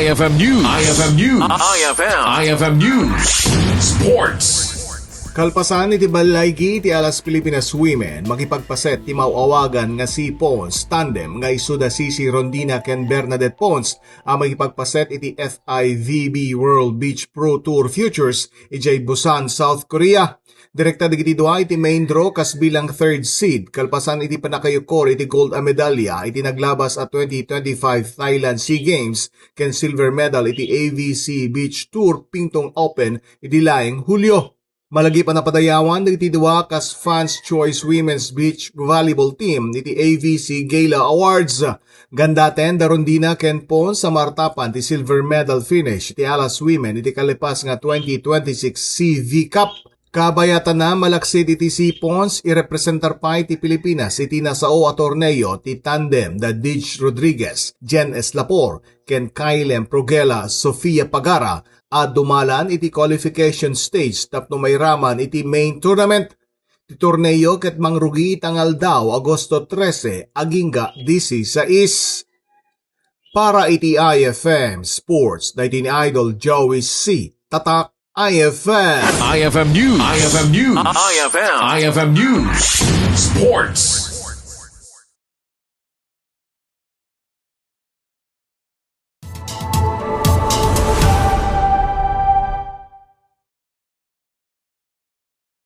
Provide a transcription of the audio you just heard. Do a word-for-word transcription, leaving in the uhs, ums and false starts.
I F M News. I F M News. I F M. I F M News. Sports. Kalpasan iti ballaygi iti Alas Pilipinas Women, makipagpaset ti maawagan nga C Pons tandem nga isuda Sisi Rondina ken Bernadette Pons a makipagpaset iti F I V B World Beach Pro Tour Futures idiay Busan, South Korea. Direkta dagiti dua iti main draw kas bilang third seed, kalpasan iti pannakayukor iti gold a medalya iti naglabas a twenty twenty-five Thailand Sea Games ken silver medal iti A V C Beach Tour Pingtung Open iti laeng Hulio. Malagip a napadayawan dagiti dua kas Fans Choice Women's Beach Volleyball Team iti A V C Gala Awards. Gandaten da Rondina ken Pons a martapan ti silver medal finish iti Alas Women iti kalepas nga twenty twenty-six C V Cup. Kabayatana, malaksid iti C Pons, irepresentar pay ti Pilipinas iti nasao a torneo ti tandem da Dij Rodriguez, Jen Eslapor, ken Kylem Progela, Sofia Pagara, a dumalan iti qualification stage tapno mairaman iti main tournament. Ti torneo ket mangrugi ita nga aldaw, Agosto trese, agingga disisais. Para iti I F M Sports, daytoy ni Idol Joey C. Tatak I F M. I F M News. I F M News. I F M. I F M News. Sports.